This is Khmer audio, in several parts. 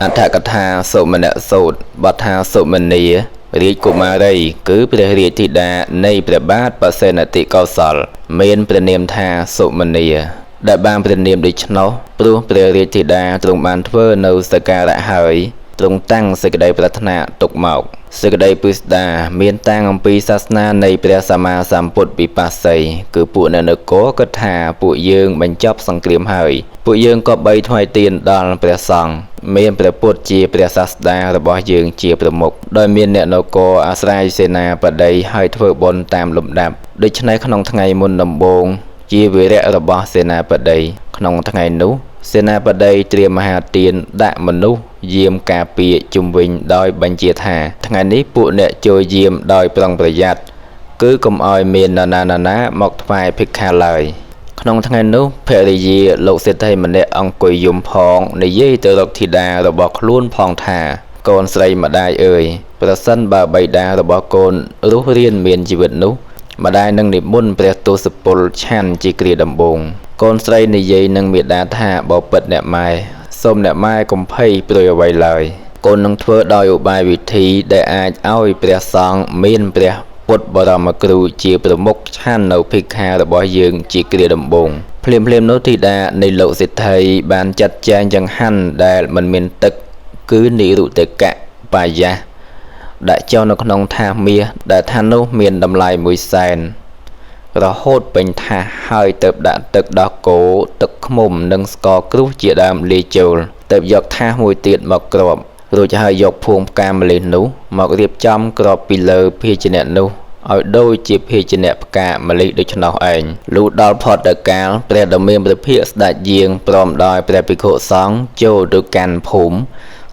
អដ្ឋកថាសុមនសូត្របទថាសុមនីរាជកុមារី គឺព្រះរាជធីតានៃព្រះបាទបសេនតិកោសល មានព្រះនាមថាសុមនីដែលបានព្រះនាមដូច្នោះព្រោះព្រះរាជធីតាទ្រង់បានធ្វើនៅសក្ការៈហើយទ្រង់តាំងសេចក្តីប្រាថ្នាទុកមកសេចក្តីពិស្ដាមានតាំងអំពីសាសនានៃព្រះសម្មាសម្ពុទ្ធវិបស្សីគឺពួកអ្នកនគរគិតថាពួកយើងបញ្ចប់សង្គ្រាមហើយពួកយើងក៏បីថ្វាយទានដល់ព្រះសង្ឃមានព្រះពុទ្ធជាព្រះសាស្តារបស់យើងជាប្រមុខដោយមានអ្នកនគរអាស្រ័យសេនាបតីហើយធ្វើបុណ្យតាមលំដាប់ដូច្នេះក្នុងថ្ងៃមុនដំបូងជាវីរៈរបស់សេនាបតីក្នុងថ្ងៃនោះសេនាបតីត្រៀមមហាទានដាក់មនុស្សយាមការពារជុំវិញដោយបញ្ជាថាថ្ងៃនេះពួកអ្នកចូលយាមដោយប្រុងប្រយ័ត្នគឺកុំឲ្យមាននរណាណាមកថ្វាយភិក្ខាឡើយក្នុងថ្ងៃនោះភរិយាលោកសេដ្ឋីម្នាក់អង្គុយយំផងនិយាយទៅរកធីតារបស់ខ្លួនផងថាកូនស្រីម្ដាយអើយប្រសិនបើបិតារបស់កូនរស់រានមានជីវិតនោះម្ដាយនឹងនិមន្តព្រះទសពលឆាន់ជាគ្រាដំបូងកូនស្រីនិយាយនឹងមាតាថាបពិតអ្នកម៉ែសូមអ្នកម៉ែកុំភ័យព្រួយអ្វីឡើយកូននឹងធ្វើដោយឧបាយវិធីដែលអាចឲ្យព្រះសង្ឃមានព្រះពុទ្ធបរមគ្រូជាប្រមុខឆាន់នៅភិក្ខារបស់យើងជាគ្រាដំបូងភ្លាមៗនោះធីតានៃលោកសេដ្ឋីបានចាត់ចែងចង្ហាន់ដែលមិនមានទឹកគឺនិរុតិកៈបាយាសដាក់ចុះនៅក្នុងថាសមាសដែលថាសនោះមានតម្លៃ100,000រហូតពេញថាសហើយទៅដាក់ទឹកដោះគោទឹកឃ្មុំនិងស្ករគ្រួសជាដើមលាយចូលទៅយកថាសមួយទៀតមកគ្របរួចហើយយកភួងផ្កាម្លិះនោះមករៀបចំគ្របពីលើភាជនៈនោះឲ្យដូចជាភាជនៈផ្កាម្លិះដូច្នោះឯងលុះដល់ផុតដល់កាលព្រះដ៏មានព្រះភិក្ខស្ដេចយាងព្រមដោយព្រះភិក្ខុសង្ឃចូលទៅកាន់ភូមិ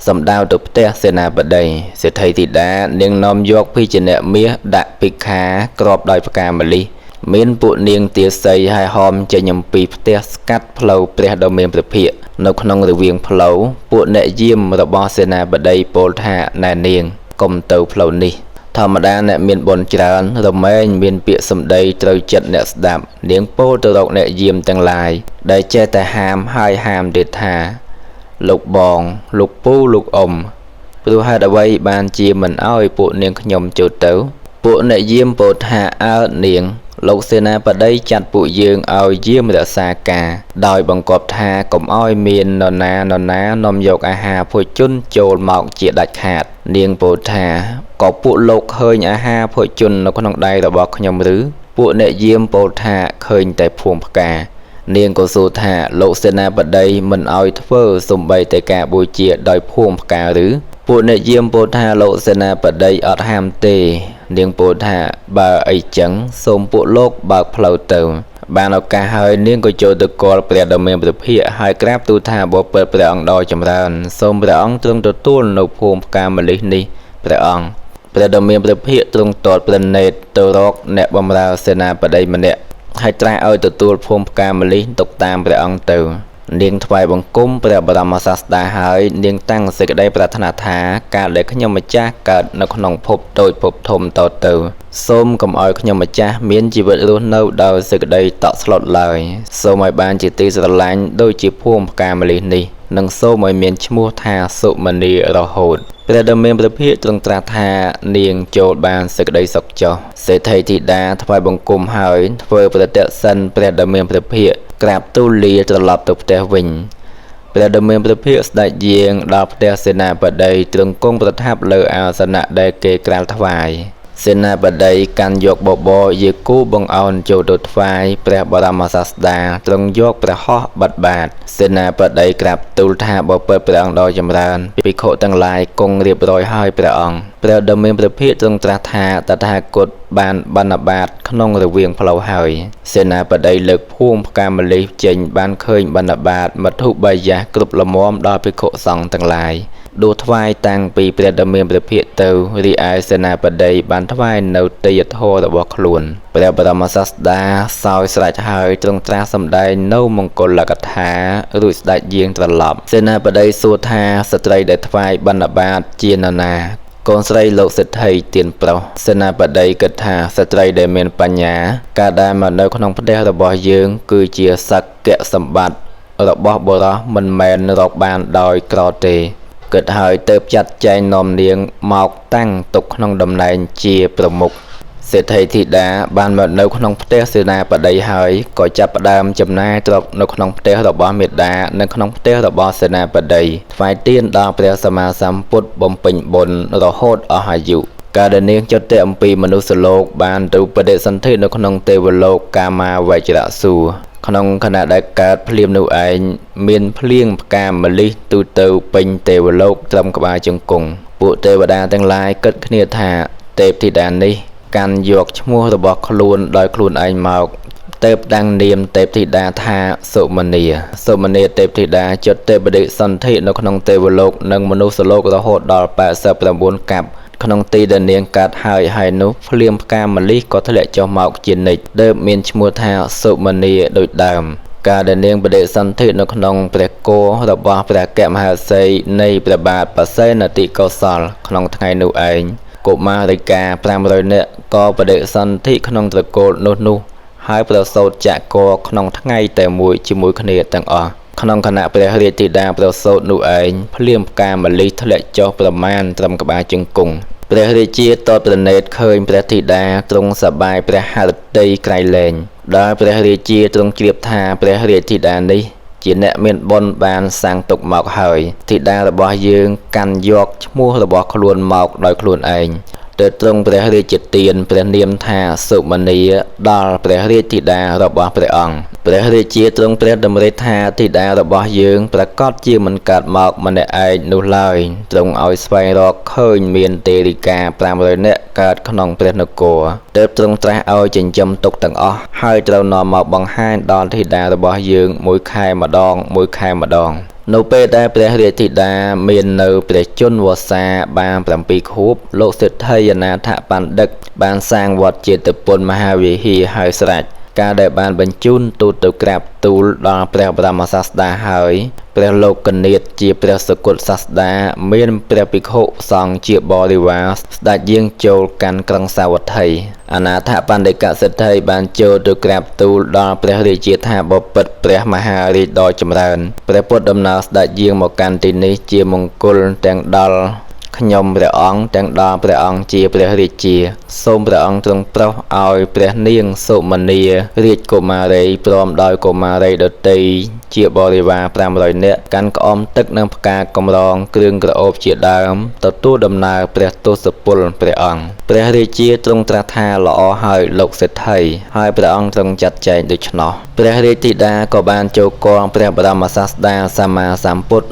សំដៅទៅផ្ទះសេនាបតីសេដ្ឋីធីតានាងនាំយកភាជនៈមាសដាក់ភិក្ខាគ្របដោយផ្កាម្លិះមានពួកនាងទាសីហើយហមចេញអំពីផ្ទះស្កាត់ផ្លូវព្រះដ៏មានព្រះភិក្ខនៅក្នុងរវាងផ្លូវពួកអ្នកយាមរបស់សេនាបតីពោលថាណែនាងកុំទៅផ្លូវនេះធម្មតាអ្នកមានបុណ្យច្រើនរមែងមានពាក្យសម្ដីត្រូវចិត្តអ្នកស្ដាប់នាងពោលទៅរកអ្នកយាមទាំងឡាយដែលចេះតែហាមហើយហាមទៀតថាលោកបងលោកពូលោកអ៊ំព្រោះហេតុអ្វីបានជាមិនអោយពួកនាងខ្ញុំចូលទៅពួកអ្នកយាមពោលថាអើនាងលោកសេនាបតីចាត់ពួកយើងឲ្យយាមរក្សាការដោយបង្គាប់ថាកុំឲ្យមាននរណានរណានាំយកអាហារភោជនចូលមកជាដាច់ខាតនាងពោលថាក៏ពួកលោកឃើញអាហារភោជននៅក្នុងដៃរបស់ខ្ញុំឬពួកអ្នកយាមពោលថាឃើញតែភួងផ្កានាងក៏សួរថាលោកសេនាបតីមិនឲ្យធ្វើសំបីតែការបូជាដោយភួងផ្កាឬពួកអ្នកយាមពោលថាលោកសេនាបតីអត់ហាមទេនាងពោលថាបើអីចឹងសូមពួកលោកបើកផ្លូវទៅបានឱកាសហើយនាងក៏ចូលទៅគាល់ព្រះដ៏មានព្រះភិក្ខហើយក្រាបទូលថាបបិទ្ធព្រះអង្គដ៏ចម្រើនសូមព្រះអង្គទ្រង់ទទួលនៅភូមិផ្កាម្លិះនេះព្រះអង្គព្រះដ៏មានព្រះភិក្ខទ្រង់ទាត់ព្រះនេត្រទៅរកអ្នកបម្រើសេនាបតីម្នាក់ហើយត្រាស់ឲ្យទទួលភូមិផ្កាម្លិះទុកតាមព្រះអង្គទៅនាងថ្វាយបង្គំព្រះបរមសាស្តាហើយនាងតាំងសេចក្តីប្រាថ្នាថាកាលដែលខ្ញុំម្ចាស់កើតនៅក្នុងភពតូចភពធំតទៅសូមកុំឲ្យខ្ញុំម្ចាស់មានជីវិតរស់នៅដោយសេចក្តីតក់ស្លុតឡើយសូមឲ្យបានជាទីស្រឡាញ់ដូចជាភួងផ្កាម្លិះនេះនិងសូមឲ្យមានឈ្មោះថាសុមនីរហូតព្រះដ៏មានព្រះភិក្ខទ្រង់ត្រាស់ថានាងចូលបានសេចក្តីសុខចុះសេដ្ឋីធីតាថ្វាយបង្គំហើយធ្វើប្រតិសិនព្រះដ៏មានព្រះភិក្ខក្រាបទូលលាត្រឡប់ទៅផ្ទះវិញព្រះដ៏មានព្រះភិក្ខស្ដេចយាងដល់ផ្ទះសេនាបតីទ្រង់គង់ប្រថាប់លើអាសនៈដែលគេក្រាលថ្វាយសេនាបតីកាន់យកបបរយាគូបង្អោនចូលទៅថ្វាយព្រះបរមសាស្តាទ្រង់យកព្រះហស្ថបិទបាតសេនាបតីក្រាបទូលថាបពិតព្រះអង្គដ៏ចម្រើនភិក្ខុទាំងឡាយគង់រៀបរយហើយព្រះអង្គព្រះដ៏មានព្រះភិក្ខទ្រង់ត្រាស់ថាតថាគតបានបណ្ឌបាតក្នុងរវាងផ្លូវហើយសេនាបតីលើកភួងផ្កាម្លិះចេញបានឃើញបណ្ឌបាតមធុបាយាសគ្រប់ល្មមដល់ភិក្ខុសង្ឃទាំងឡាយដួសថ្វាយតាំងពីព្រះដ៏មានព្រះភិក្ខទៅរីឯសេនាបតីបានថ្វាយនៅទេយធម៌របស់ខ្លួនព្រះបរមសាស្តាសោយស្រេចហើយទ្រង់ត្រាស់សម្ដែងនៅមង្គលកថារួចស្ដេចយាងត្រឡប់សេនាបតីសួរថាស្ត្រីដែលថ្វាយបណ្ឌបាតជានរណាកូនស្រីលោកសេដ្ឋីទានប្រុសសេនាបតីគិតថាស្ត្រីដែលមានបញ្ញាការដែលមកនៅក្នុងផ្ទះរបស់យើងគឺជាសក្យសម្បត្តិរបស់បុរសមិនមែនរកបានដោយក្រទេ គិតហើយទៅចាត់ចែងនាំនាងមកតាំងទុកក្នុងតំណែងជាប្រមុខសេដ្ឋីធីតាបានមកនៅក្នុងផ្ទះសេនាបតីហើយក៏ចាប់ផ្ដើមចំណាយទ្រព្យនៅក្នុងផ្ទះរបស់មេដានិងក្នុងផ្ទះរបស់សេនាបតីថ្វាយទានដល់ព្រះសម្មាសម្ពុទ្ធបំពេញបុណ្យរហូតអស់អាយុកាលដែលនាងចុតិអំពីមនុស្សលោកបានទៅបដិសន្ធិនៅក្នុងទេវលោកកាមាវចរសួគ៌ក្នុងខណៈដែលកើតភ្លាមនោះឯងមានភ្លៀងផ្កាម្លិះទូទៅពេញទេវលោកត្រឹមក្បាលជង្គង់ពួកទេវតាទាំងឡាយគិតគ្នាថាទេពធីតានេះកាន់យកឈ្មោះរបស់ខ្លួនដោយខ្លួនឯងមកទៅតាំងនាមទេពធីតាថាសុមនីសុមនីទេពធីតាចុតិបដិសន្ធិនៅក្នុងទេវលោកនិងមនុស្សលោករហូតដល់89កាប់ក្នុងទីដែលនាងកាត់ហើយហើយនោះភ្លាមផ្កាម្លិះក៏ធ្លាក់ចុះមកជានិច្ចដែលមានឈ្មោះថាសុមនីដូចដើមកាលដែលនាងបដិសន្ធិនៅក្នុងព្រះគោរបស់ព្រះអគ្គមហេសីនៃព្រះបាទបសេនតិកោសលក្នុងថ្ងៃនោះឯងកុមារិកា500នាក់ក៏បដិសន្ធិក្នុងត្រកូលនោះនោះហើយប្រសូតចក្រក្នុងថ្ងៃតែមួយជាមួយគ្នាទាំងអស់ក្នុងខណៈព្រះរាជធីតាប្រសូតនោះឯងភ្លាមផ្កាម្លិះធ្លាក់ចុះប្រមាណត្រឹមក្បាលជង្គង់ព្រះរាជាតបប្រណិតឃើញព្រះធីតាទ្រង់សប្បាយព្រះហឫទ័យក្រៃលែងដល់ព្រះរាជាទ្រង់ជ្រាបថាព្រះរាជធីតានេះជាអ្នកមានបុណ្យបានសាងទុកមកហើយធីតារបស់យើងកាន់យកឈ្មោះរបស់ខ្លួនមកដោយខ្លួនឯងទៅទ្រង់ព្រះរាជទានព្រះនាមថាសុមនីដល់ព្រះរាជធីតារបស់ព្រះអង្គព្រះរាជាទ្រង់ព្រះតម្រិះថាធីតារបស់យើងប្រកាសជាមិនកើតមកម្នាក់ឯងនោះឡើយទ្រង់ឲ្យស្វែងរកឃើញមានទេរិកា500នាក់កើតក្នុងព្រះនគរទើបទ្រង់ត្រាស់ឲ្យចិញ្ចឹមទុកទាំងអស់ហើយត្រូវនាំមកបង្ហាញដល់ធីតារបស់យើងមួយខែម្ដងមួយខែម្ដងនៅពេលដែលព្រះរាជធីតាមាននៅព្រះជន្មវស្សាបាន7ខួបលោកសេដ្ឋីអនាថបណ្ឌិតបានសាងវត្តចេតពុនមហាវិហារហើយស្រេចការដែលបានបញ្ជូនទូតទៅក្រាបទូលដល់ព្រះបរមសាស្តាហើយព្រះលោកនាថជាព្រះសុគតសាស្តាមានព្រះភិក្ខុសង្ឃជាបរិវារស្ដេចយាងចូលកាន់ក្រុងសាវត្ថីអនាថបណ្ឌិកសេដ្ឋីបានចូលទៅក្រាបទូលដល់ព្រះរាជាថាបពិតព្រះមហារាជដ៏ចម្រើនព្រះពុទ្ធដំណើរស្ដេចយាងមកកាន់ទីនេះជាមង្គលទាំងដល់ខ្ញុំព្រះអង្គទាំងដល់ព្រះអង្គជាព្រះរាជាសូមព្រះអង្គទ្រង់ប្រោសឲ្យព្រះនាងសុមនីរាជកុមារីព្រមដោយកុមារីដទៃជាបរិវារ500នាក់កាន់ក្អមទឹកនិងផ្កាកម្រងគ្រឿងក្រអូបជាដើមទទួលដំណើរព្រះទសពលព្រះអង្គព្រះរាជាទ្រង់ត្រាស់ថាល្អហើយលោកសេដ្ឋីហើយព្រះអង្គទ្រង់ចាត់ចែងដូច្នោះព្រះរាជធីតាក៏បានចូលគងព្រះបរមសាស្តាសម្មាសម្ពុទ្ធ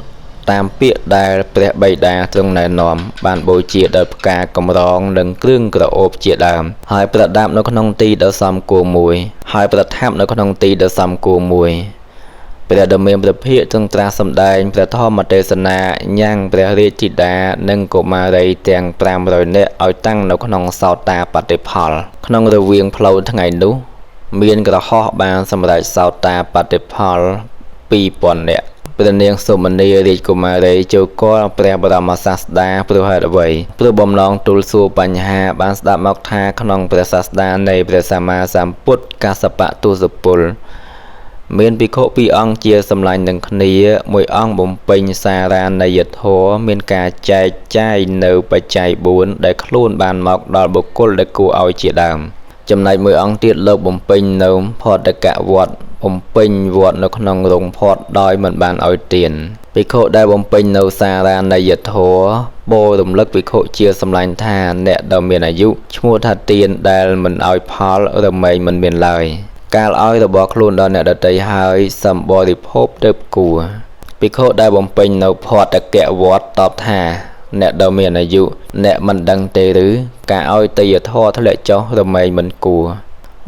តាមពាក្យដែលព្រះបិតាទ្រង់ណែនាំបានបូជាដោយផ្កាកម្រងនិងគ្រឿងក្រអូបជាដើមហើយប្រដាប់នៅក្នុងទីដ៏សមគួរមួយហើយប្រថាប់នៅក្នុងទីដ៏សមគួរមួយព្រះដ៏មានព្រះភិក្ខទ្រង់ត្រាស់សម្ដែងព្រះធម៌ទេសនាញ៉ាំងព្រះរាជធីតានិងកុមារីទាំង500នាក់ឲ្យតាំងនៅក្នុងសោតាបតិផលក្នុងរវាងផ្លូវថ្ងៃនោះមានក្រហោះបានសម្រេចសោតាបតិផល2000នាក់ព្រះនាងសុមនីរាជកុមារីចូលគាល់ព្រះបរមសាស្តាព្រោះហេតុអ្វីព្រោះបំណងទូលសួរបញ្ហាបានស្ដាប់មកថាក្នុងព្រះសាស្តានៃព្រះសម្មាសម្ពុទ្ធកាសបៈទសពលមានភិក្ខុពីរអង្គជាសម្លាញ់នឹងគ្នាមួយអង្គបំពេញសារណយធម៌មានការចែកចាយនៅបច្ច័យ4ដែលខ្លួនបានមកដល់បុគ្គលដែលគួរឲ្យជាដើមចំណែកមួយអង្គទៀតលោកបំពេញនៅភតកវត្តបំពេញវត្តនៅក្នុងរោងភតដោយមិនបានឲ្យទានភិក្ខុដែលបំពេញនៅសារណយធម៌បោរំលឹកភិក្ខុជាសម្លាញ់ថាអ្នកដ៏មានអាយុឈ្មោះថាទានដែលមិនឲ្យផលរមែងមិនមានឡើយកាលឲ្យរបស់ខ្លួនដល់អ្នកដទៃហើយសម្បរិភោគទៅគួរភិក្ខុដែលបំពេញនៅភតកវត្តតបថាអ្នកដ៏មានអាយុអ្នកមិនដឹងទេឬការឲ្យទេយធម៌ធ្លាក់ចុះរមែងមិនគួរ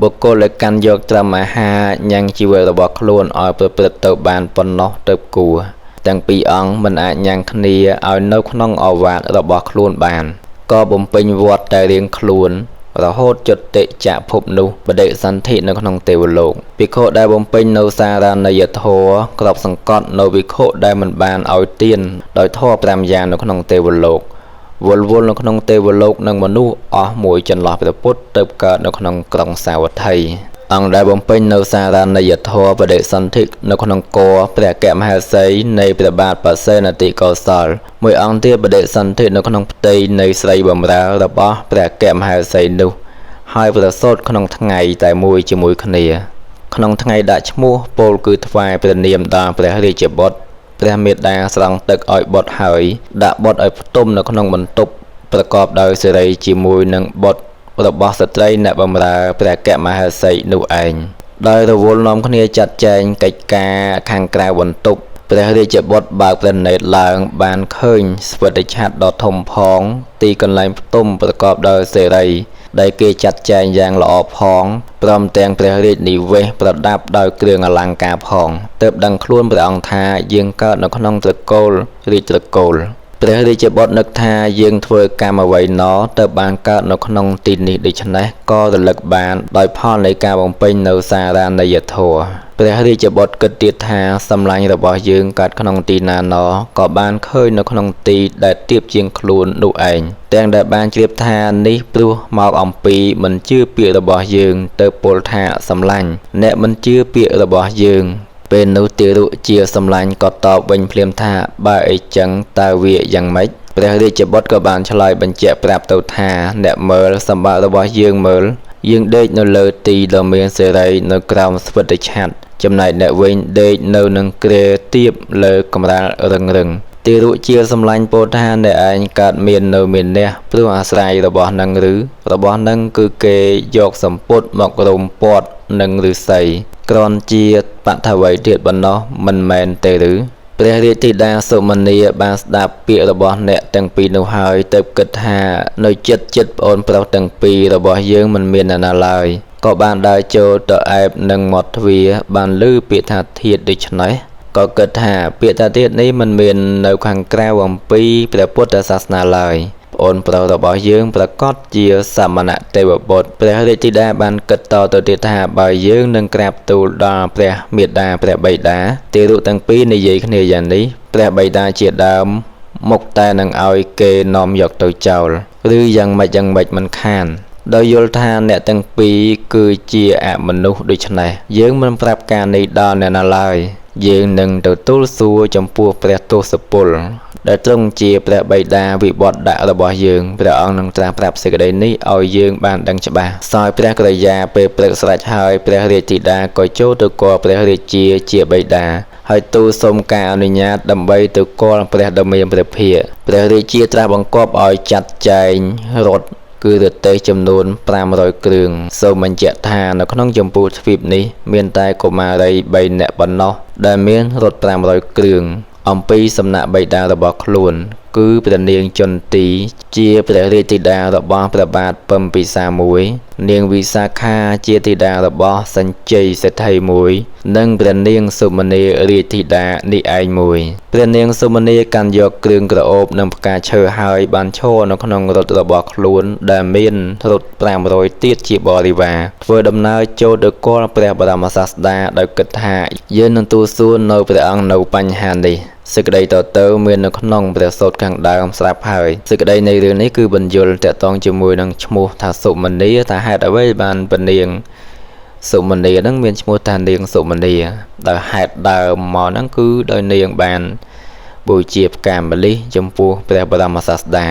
បុគ្គលដែលកាន់យកត្រឹមអាហារញ៉ាំងជីវិតរបស់ខ្លួនឲ្យប្រព្រឹត្តទៅបានប៉ុណ្ណោះទៅគួរទាំងពីរអង្គមិនអាចញ៉ាំងគ្នាឲ្យនៅក្នុងឱវាទរបស់ខ្លួនបានក៏បំពេញវត្តតែរៀងខ្លួនរហូតចុតិចភពនោះបដិសន្ធិនៅក្នុងទេវលោកភិក្ខុដែលបំពេញនៅសារណយធម៌ក្របសង្កត់នៅភិក្ខុដែលមិនបានឲ្យទានដោយធម៌5យ៉ាងនៅក្នុងទេវលោកវល់វល់នៅក្នុងទេវលោកនិងមនុស្សអស់មួយចន្លោះព្រះពុទ្ធទៅកើតនៅក្នុងក្រុងសាវត្ថី អង្គដែលបំពេញនៅសារណយធម៌បដិសន្ធិនៅក្នុងគរព្រះអគ្គមហេសីនៃព្រះបាទបសេនតិកោសលមួយអង្គទៀតបដិសន្ធិនៅក្នុងផ្ទៃនៃស្រីបម្រើរបស់ព្រះអគ្គមហេសីនោះហើយប្រសូតក្នុងថ្ងៃតែមួយជាមួយគ្នាក្នុងថ្ងៃដាក់ឈ្មោះពោលគឺថ្វាយព្រះនាមដល់ព្រះរាជបុត្រព្រះមេដាស្រង់ទឹកឲ្យបុត្រហើយដាក់បុត្រឲ្យផ្ទុំនៅក្នុងបន្ទប់ប្រកបដោយសេរីជាមួយនឹងបុត្ររបស់ស្ត្រីអ្នកបម្រើព្រះអគ្គមហេសីនោះឯងដោយរវល់នាំគ្នាចាត់ចែងកិច្ចការខាងក្រៅបន្ទប់ព្រះរាជបុត្របើកព្រះនេត្រឡើងបានឃើញស្វិតឆត្រដ៏ធំផងទីកន្លែងផ្ទុំប្រកបដោយសេរីដែលគេចាត់ចែងយ៉ាងល្អផងព្រមទាំងព្រះរាជនិវេសប្រដាប់ដោយគ្រឿងអលង្ការផងទើបដឹងខ្លួនព្រះអង្គថាយើងកើតនៅក្នុងត្រកូលរាជត្រកូលព្រះរាជបុត្រនឹកថាយើងធ្វើកម្មអ្វីណទៅបានកើតនៅក្នុងទីនេះដូច្នេះក៏រលឹកបានដោយផលនៃការបំពេញនៅសារណយធម៌ព្រះរាជបុត្រគិតទៀតថាសម្លាញ់របស់យើងកើតក្នុងទីណាណក៏បានឃើញនៅក្នុងទីដែលទាបជាងខ្លួននោះឯងទាំងដែលបានជ្រាបថានេះព្រោះមកអំពីមិនជឿពាក្យរបស់យើងទៅពោលថាសម្លាញ់អ្នកមិនជឿពាក្យរបស់យើងពេលនោះទារកជាសម្លាញ់ក៏តបវិញភ្លាមថាបើអីចឹងតើវាយ៉ាងម៉េចព្រះរាជបុត្រក៏បានឆ្លើយបញ្ជាក់ប្រាប់ទៅថាអ្នកមើលសម្បត្តិរបស់យើងមើលយើងដេកនៅលើទីដ៏មានសេរីនៅក្រោមស្វិតឆត្រចំណែកអ្នកវិញដេកនៅនឹងគ្រែទាបលើកម្រាលរឹងៗទារកជាសម្លាញ់ពោលថាអ្នកឯងកើតមាននៅមានះព្រោះអាស្រ័យរបស់នឹងឬរបស់នឹងគឺគេយកសម្ពុតមករំពាត់នឹងឫស្សីគ្រាន់ជាបឋវីទៀតប៉ុណ្ណោះមិនមែនទេឬព្រះរាជធីតាសុមនីបានស្ដាប់ពាក្យរបស់អ្នកទាំងពីរនោះហើយទើបគិតថានៅចិត្តចិត្តប្អូនប្រុសទាំងពីររបស់យើងមិនមានអ្នកណាឡើយក៏បានដើរចូលទៅអែបនឹងមាត់ទ្វារបានឮពាក្យថាធាតុដូច្នេះក៏គិតថាពាក្យថាធាតុនេះមិនមាននៅខាងក្រៅអំពីព្រះពុទ្ធសាសនាឡើយប្អូនប្រុសរបស់យើងប្រកាសជាសមណទេវបុត្រព្រះរាជធីតាបានគិតតទៅទៀតថាបើយើងនឹងក្រាបទូលដល់ព្រះមាតាព្រះបិតាទារកទាំងពីរនិយាយគ្នាយ៉ាងនេះព្រះបិតាជាដើមមុខតែនឹងឲ្យគេនាំយកទៅចោលឬយ៉ាងម៉េចយ៉ាងម៉េចមិនខានដោយយល់ថាអ្នកទាំងពីរគឺជាអមនុស្សដូច្នេះយើងមិនប្រាប់ការនេះដល់អ្នកណាឡើយយើងនឹងទៅទូលសួរចំពោះព្រះទសពលដែលទ្រង់ជាព្រះបិតាវិបុតដាក់របស់យើងព្រះអង្គនឹងត្រាស់ប្រាប់សេចក្តីនេះឲ្យយើងបានដឹងច្បាស់សោយព្រះក្រយាពេលព្រឹកស្រេចហើយព្រះរាជធីតាក៏ចូលទៅគាល់ព្រះរាជាជាបិតាហើយទូលសូមការអនុញ្ញាតដើម្បីទៅគាល់ព្រះដ៏មានព្រះភិក្ខព្រះរាជាត្រាស់បង្គាប់ឲ្យចាត់ចែងរថគឺរទេះចំនួន500គ្រឿងសូមបញ្ជាក់ថានៅក្នុងចម្ពោះទ្វីបនេះមានតែកុមារី3នាក់ប៉ុណ្ណោះដែលមានរថ500គ្រឿងអំពីសំណាក់បិតារបស់ខ្លួនគឺព្រះនាងចន្ទីជាព្រះរាជធីតារបស់ព្រះបាទពំពិសាមួយនាងវិសាខាជាធីតារបស់សញ្ជ័យសេដ្ឋីមួយនិងព្រះនាងសុមនីរាជធីតានេះឯងមួយព្រះនាងសុមនីកាន់យកគ្រឿងក្រអូបនិងផ្កាឈើហើយបានឈរនៅក្នុងរថរបស់ខ្លួនដែលមានរថ500ទៀតជាបរិវារធ្វើដំណើរចូលទៅគាល់ព្រះបរមសាស្តាដោយគិតថាយើងនឹងទូលសួរនៅព្រះអង្គនៅបញ្ហានេះសេចក្តីតទៅមាននៅក្នុងព្រះសូត្រខាងដើមស្រាប់ហើយសេចក្តីនៃរឿងនេះគឺបញ្យលតកតងជាមួយនឹងឈ្មោះថាសុមនីថាហេតុអ្វីបានពនាងសុមនីនឹងមានឈ្មោះថានាងសុមនីដោយហេតុដើមមកហ្នឹងគឺដោយនាងបានបូជាផ្កាម្លិះចំពោះព្រះបរមសាស្តា